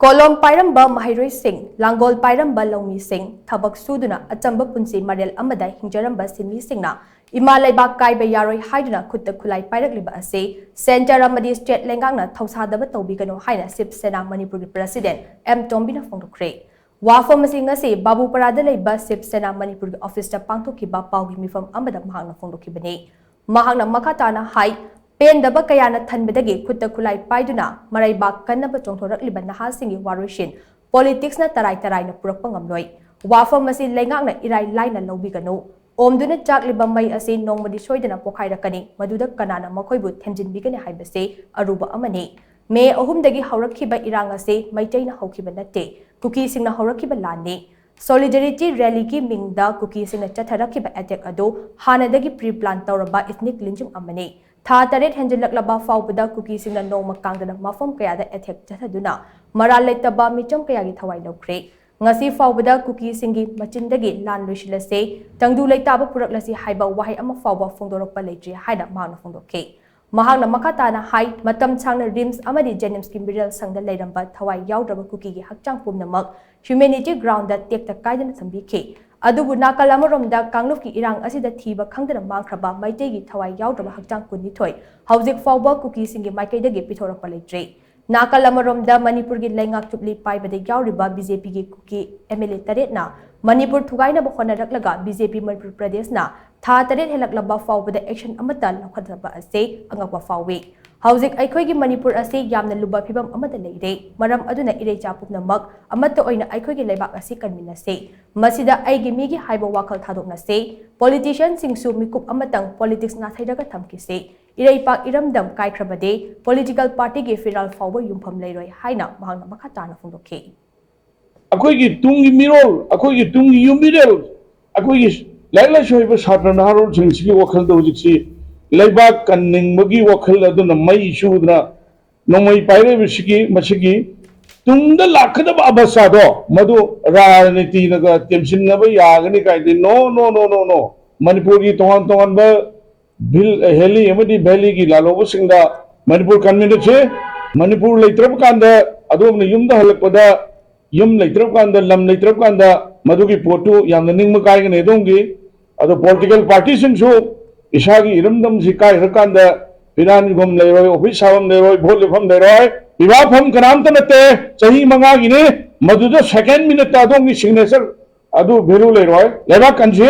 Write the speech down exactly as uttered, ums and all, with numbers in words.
ꯀꯣꯂꯣꯝ ꯄꯥꯏꯔꯝꯕ ꯃꯍꯩꯔꯣꯏꯁꯤꯡ, ꯂꯥꯡꯒꯣꯜ ꯄꯥꯏꯔꯝꯕ ꯂꯧꯃꯤꯁꯤꯡ, ꯊꯕꯛ ꯁꯨꯗꯨꯅ ꯑꯆꯝꯕ ꯄꯨꯟꯁꯤ ꯃꯔꯦꯜ ꯑꯃꯗ ꯍꯤꯡꯖꯔꯝꯕ ꯁꯤꯟꯃꯤꯁꯤꯡꯅ ꯏꯃꯥ ꯂꯩꯕꯥꯛ ꯀꯥꯏꯕ ꯌꯥꯔꯣꯏ ꯍꯥꯏꯗꯨꯅ ꯈꯨꯠꯇ ꯈꯨꯠꯂꯥꯏ ꯄꯥꯏꯔꯛꯂꯤꯕ ꯑꯁꯤ ꯁꯦꯟꯇꯔ ꯑꯃꯗꯤ ꯁ꯭ꯇꯦꯠ ꯂꯩꯉꯥꯛꯅ ꯊꯧꯁꯥꯗꯕ ꯇꯧꯕꯤꯒꯅꯨ ꯍꯥꯏꯅ ꯁꯤꯕ ꯁꯦꯅꯥ ꯃꯅꯤꯄꯨꯔꯒꯤ ꯄ꯭ꯔꯁꯤꯗꯦꯟ ꯑꯦꯝ ꯇꯣꯝꯕꯤꯅ ꯐꯣꯡꯗꯣꯛꯈ꯭ꯔꯦ꯫ ꯋꯥꯐꯝ ꯑꯁꯤ ꯉꯁꯤ ꯕꯥꯕꯨꯄꯔꯥꯗ ꯂꯩꯕ ꯁꯤꯕ ꯁꯦꯅꯥ ꯃꯅꯤꯄꯨꯔꯒꯤ ꯑꯣꯐꯤꯁꯇ ꯄꯥꯡꯊꯣꯛꯈꯤꯕ ꯄꯥꯎꯒꯤ ꯃꯤꯐꯝ ꯑꯃꯗ ꯃꯍꯥꯛꯅ ꯐꯣꯡꯗꯣꯛꯈꯤꯕꯅꯤ꯫ ꯃꯍꯥꯛꯅ ꯃꯈꯥ ꯇꯥꯅ ꯍꯥꯏ, ꯄꯦꯟꯗꯕ ꯀꯌꯥꯅ ꯊꯟꯕꯗꯒꯤ ꯈꯨꯠꯇ ꯈꯨꯠꯂꯥꯏ ꯄꯥꯏꯗꯨꯅ ꯃꯔꯩꯕꯥꯛ ꯀꯟꯅꯕ ꯆꯣꯡꯊꯣꯔꯛꯂꯤꯕ ꯅꯍꯥꯁꯤꯡꯒꯤ ꯋꯥꯔꯣꯏꯁꯤꯟ ꯄꯣꯂꯤꯇꯤꯛꯁꯅ ꯇꯔꯥꯏ ꯇꯔꯥꯏꯅ ꯄꯨꯔꯛꯄ ꯉꯝꯂꯣꯏ꯫ ꯋꯥꯐꯝ ꯑꯁꯤ ꯂꯩꯉꯥꯛꯅ ꯏꯔꯥꯏ ꯂꯥꯏꯅ ꯂꯧꯕꯤꯒꯅꯨ꯫ ꯑꯣꯝꯗꯨꯅ ꯆꯥꯛꯂꯤꯕ ꯃꯩ ꯑꯁꯤ ꯅꯣꯡꯃꯗꯤ ꯁꯣꯏꯗꯅ ꯄꯣꯈꯥꯏꯔꯛꯀꯅꯤ, ꯃꯗꯨꯗ ꯀꯅꯥꯅ ꯃꯈꯣꯏꯕꯨ ꯊꯦꯝꯖꯤꯟꯕꯤꯒꯅꯤ ꯍꯥꯏꯕꯁꯤ ꯑꯔꯨꯕ ꯑꯃꯅꯤ꯫ ꯃꯦ ꯑꯍꯨꯝꯗꯒꯤ ꯍꯧꯔꯛꯈꯤꯕ ꯏꯔꯥꯡ ꯑꯁꯤ ꯃꯩꯇꯩꯅ ꯍꯧꯈꯤꯕ ꯅꯠꯇꯦ, ꯀꯨꯀꯤꯁꯤꯡꯅ ꯍꯧꯔꯛꯈꯤꯕ ꯂꯥꯟꯅꯤ꯫ ꯁꯣꯂꯤꯗꯦꯔꯤꯇꯤ ꯔꯦꯂꯤꯒꯤ ꯃꯤꯡꯗ ꯀꯨꯀꯤꯁꯤꯡꯅ ꯆꯠꯊꯔꯛꯈꯤꯕ ꯑꯦꯇꯦꯛ ꯑꯗꯨ ꯍꯥꯟꯅꯗꯒꯤ ꯄ꯭ꯔꯤ ꯄ꯭ꯂꯥꯟ ꯇꯧꯔꯕ ꯏꯊꯅꯤꯛ ꯂꯤꯟꯖꯨꯝ ꯑꯃꯅꯤ꯫ ꯊꯥ ꯇꯔꯦꯠ ꯍꯦꯟꯖꯤꯜꯂꯛꯂꯕ ꯐꯥꯎꯕꯗ ꯀꯨꯀꯤꯁꯤꯡꯅ ꯅꯣꯡꯃ ꯀꯥꯡꯗꯅ ꯃꯐꯝ ꯀꯌꯥꯗ ꯑꯦꯇꯦꯛ ꯆꯠꯊꯗꯨꯅ ꯃꯔꯥꯜ ꯂꯩꯇꯕ ꯃꯤꯆꯝ ꯀꯌꯥꯒꯤ ꯊꯋꯥꯏ ꯂꯧꯈ꯭ꯔꯦ꯫ ꯉꯁꯤ ꯐꯥꯎꯕꯗ ꯀꯨꯀꯤꯁꯤꯡꯒꯤ ꯃꯆꯤꯟꯗꯒꯤ ꯂꯥꯟ ꯂꯣꯏꯁꯤꯜꯂꯁꯤ, ꯇꯪꯗꯨ ꯂꯩꯇꯥꯕ ꯄꯨꯔꯛꯂꯁꯤ ꯍꯥꯏꯕ ꯋꯥꯍꯩ ꯑꯃ ꯐꯥꯎꯕ ꯐꯣꯡꯗꯣꯔꯛꯄ ꯂꯩꯇ꯭ꯔꯤ ꯍꯥꯏꯅ ꯃꯍꯥꯛꯅ ꯐꯣꯡꯗꯣꯛꯈꯤ꯫ ꯃꯍꯥꯛꯅ ꯃꯈꯥ ꯇꯥꯅ ꯍꯥꯏ, ꯃꯇꯝ ꯁꯥꯡꯅ ꯔꯤꯝꯁ ꯑꯃꯗꯤ ꯖꯦꯅꯤꯝꯁꯀꯤ ꯃꯤꯔꯦꯜ ꯁꯪꯗ ꯂꯩꯔꯝꯕ ꯊꯋꯥꯏ ꯌꯥꯎꯗ꯭ꯔꯕ ꯀꯨꯀꯤꯒꯤ ꯍꯛꯆꯥꯡ ꯄꯨꯝꯅꯃꯛ ꯍ꯭ꯌꯨꯃꯦꯅꯤꯇꯤ ꯒ꯭ꯔꯥꯎꯟꯗ ꯇꯦꯛꯇ ꯀꯥꯏꯗꯅ ꯊꯝꯕꯤꯈꯤ꯫ ꯑꯗꯨꯕꯨ ꯅꯥꯀꯜ ꯑꯃꯔꯣꯝꯗ ꯀꯥꯡꯂꯨꯞꯀꯤ ꯏꯔꯥꯡ ꯑꯁꯤꯗ ꯊꯤꯕ ꯈꯪꯗꯅ ꯃꯥꯡꯈ꯭ꯔꯕ ꯃꯩꯇꯩꯒꯤ ꯊꯋꯥꯏ ꯌꯥꯎꯗ꯭ꯔꯕ ꯍꯛꯆꯥꯡ ꯀꯨꯟꯅꯤꯊꯣꯏ ꯍꯧꯖꯤꯛ ꯐꯥꯎꯕ ꯀꯨꯀꯤꯁꯤꯡꯒꯤ ꯃꯥꯏꯀꯩꯗꯒꯤ ꯄꯤꯊꯣꯔꯛꯄ ꯂꯩꯇ꯭ꯔꯤ꯫ ꯅꯥꯀꯜ ꯑꯃꯔꯣꯝꯗ ꯃꯅꯤꯄꯨꯔꯒꯤ ꯂꯩꯉꯥꯛ ꯆꯨꯞꯂꯤ ꯄꯥꯏꯕꯗ ꯌꯥꯎꯔꯤꯕ ꯕꯤ ꯖꯦ ꯄꯤꯒꯤ ꯀꯨꯀꯤ ꯑꯦꯝ ꯑꯦꯜ ꯑꯦ ꯇꯔꯦꯠꯅ ꯃꯅꯤꯄꯨꯔ ꯊꯨꯒꯥꯏꯅꯕ ꯍꯣꯠꯅꯔꯛꯂꯒ ꯕꯤ ꯖꯦ ꯄꯤ ꯃꯅꯤꯄꯨꯔ ꯄ꯭ꯔꯗꯦꯁꯅ ꯊꯥ ꯇꯔꯦꯠ ꯍꯦꯜꯂꯛꯂꯕ ꯐꯥꯎꯕꯗ ꯑꯦꯛꯁꯟ ꯑꯃꯠꯇ ꯂꯧꯈꯠꯇꯕ ꯑꯁꯤ ꯑꯉꯛꯄ ꯐꯥꯎꯏ꯫ ꯍꯧꯖꯤꯛ ꯑꯩꯈꯣꯏꯒꯤ ꯃꯅꯤꯄꯨꯔ ꯑꯁꯤ ꯌꯥꯝꯅ ꯂꯨꯕ ꯐꯤꯕꯝ ꯑꯃꯗ ꯂꯩꯔꯦ꯫ ꯃꯔꯝ ꯑꯗꯨꯅ ꯏꯔꯩꯆꯥ ꯄꯨꯝꯅꯃꯛ ꯑꯃꯠꯇ ꯑꯣꯏꯅ ꯑꯩꯈꯣꯏꯒꯤ ꯂꯩꯕꯥꯛ ꯑꯁꯤ ꯀꯟꯃꯤꯟꯅꯁꯤ꯫ ꯃꯁꯤꯗ ꯑꯩꯒꯤ ꯃꯤꯒꯤ ꯍꯥꯏꯕ ꯋꯥꯈꯜ ꯊꯥꯗꯣꯛꯅꯁꯤ꯫ ꯄꯣꯂꯤꯇꯤꯁꯤꯌꯟꯁꯤꯡꯁꯨ ꯃꯤꯀꯨꯞ ꯑꯃꯇꯪ ꯄꯣꯂꯤꯇꯤꯛꯁ ꯅꯥꯊꯩꯔꯒ ꯊꯝꯈꯤꯁꯤ꯫ ꯏꯔꯩꯄꯥꯛ ꯏꯔꯝꯗꯝ ꯀꯥꯏꯈ꯭ꯔꯕꯗꯤ ꯄꯣꯂꯤꯇꯤꯀꯦꯜ ꯄꯥꯔꯇꯤꯒꯤ ꯐꯤꯔꯥꯜ ꯐꯥꯎꯕ ꯌꯨꯝꯐꯝ ꯂꯩꯔꯣꯏ ꯍꯥꯏꯅ ꯃꯍꯥꯛꯅ ꯃꯈꯥ ꯇꯥꯅ ꯐꯣꯡꯗꯣꯛꯈꯤ꯫ ꯑꯩꯈꯣꯏꯒꯤ ꯇꯨꯡꯒꯤ ꯃꯤꯔꯣꯜ, ꯑꯩꯈꯣꯏꯒꯤ ꯇꯨꯡꯒꯤ ꯌꯨꯝꯕꯤꯔꯦꯜ, ꯑꯩꯈꯣꯏꯒꯤ ꯂꯥꯏꯔꯤꯛ ꯂꯥꯏꯁꯨ ꯍꯩꯕ ꯁꯥꯇ꯭ꯔ ꯅꯍꯥꯔꯣꯜꯁꯤꯡꯁꯤꯒꯤ ꯋꯥꯈꯜꯗ ꯍꯧꯖꯤꯛꯁꯤ ꯂꯩꯕꯥꯛ ꯀꯟꯅꯤꯡꯕꯒꯤ ꯋꯥꯈꯜ ꯑꯗꯨꯅ ꯃꯩ ꯆꯨꯗꯅ ꯅꯣꯡꯃꯩ ꯄꯥꯏꯔꯛꯏꯕꯁꯤꯒꯤ, ꯃꯁꯤꯒꯤ ꯇꯨꯡꯗ ꯂꯥꯛꯀꯗꯕ ꯑꯕꯁꯥꯗꯣ ꯃꯗꯨ ꯔꯥꯖꯅꯤꯇꯤꯅꯒ ꯇꯦꯝꯁꯤꯟꯅꯕ ꯌꯥꯒꯅꯤ ꯀꯥꯏꯗꯤ꯫ No, no, no, no, no. ꯃꯅꯤꯄꯨꯔꯒꯤ ꯇꯣꯉꯥꯟ ꯇꯣꯉꯥꯟꯕ ꯚꯤꯜ, ꯍꯦꯂꯤ ꯑꯃꯗꯤ ꯚꯦꯂꯤꯒꯤ ꯂꯥꯜꯍꯧꯕꯁꯤꯡꯗ ꯃꯅꯤꯄꯨꯔ ꯀꯟꯃꯤꯟꯅꯁꯦ꯫ ꯃꯅꯤꯄꯨꯔ ꯂꯩꯇ꯭ꯔꯕ ꯀꯥꯟꯗ ꯑꯗꯣꯝꯅ ꯌꯨꯝꯗ ꯍꯜꯂꯛꯄꯗ ꯌꯨꯝ ꯂꯩꯇ꯭ꯔꯕ ꯀꯥꯟꯗ, ꯂꯝ ꯂꯩꯇ꯭ꯔꯕ ꯀꯥꯟꯗ ꯃꯗꯨꯒꯤ ꯄꯣꯠꯇꯨ ꯌꯥꯝꯅ ꯅꯤꯡꯕ ꯀꯥꯏꯒꯅꯤ ꯑꯗꯣꯝꯒꯤ꯫ ꯑꯗꯣ political party ꯁꯤꯡꯁꯨ ꯏꯁꯥꯒꯤ ꯏꯔꯝꯗꯝꯁꯤ ꯀꯥꯏꯈ꯭ꯔꯀꯥꯟꯗ ꯐꯤꯔꯥꯟꯒꯨꯝ ꯂꯩꯔꯣꯏ, office ꯁꯥꯐꯝ ꯂꯩꯔꯣꯏ, vote ꯂꯦꯞꯐꯝ ꯂꯩꯔꯣꯏ, ꯄꯤꯕꯥꯐꯝ ꯀꯅꯥꯝꯇ ꯅꯠꯇꯦ꯫ ꯆꯍꯤ ꯃꯉꯥꯒꯤꯅꯤ, ꯃꯗꯨꯗ second minute ꯇ ꯑꯗꯣꯝꯒꯤ signature ꯑꯗꯨ value ꯂꯩꯔꯣꯏ꯫ ꯂꯩꯕꯥꯛ ꯀꯟꯁꯤ꯫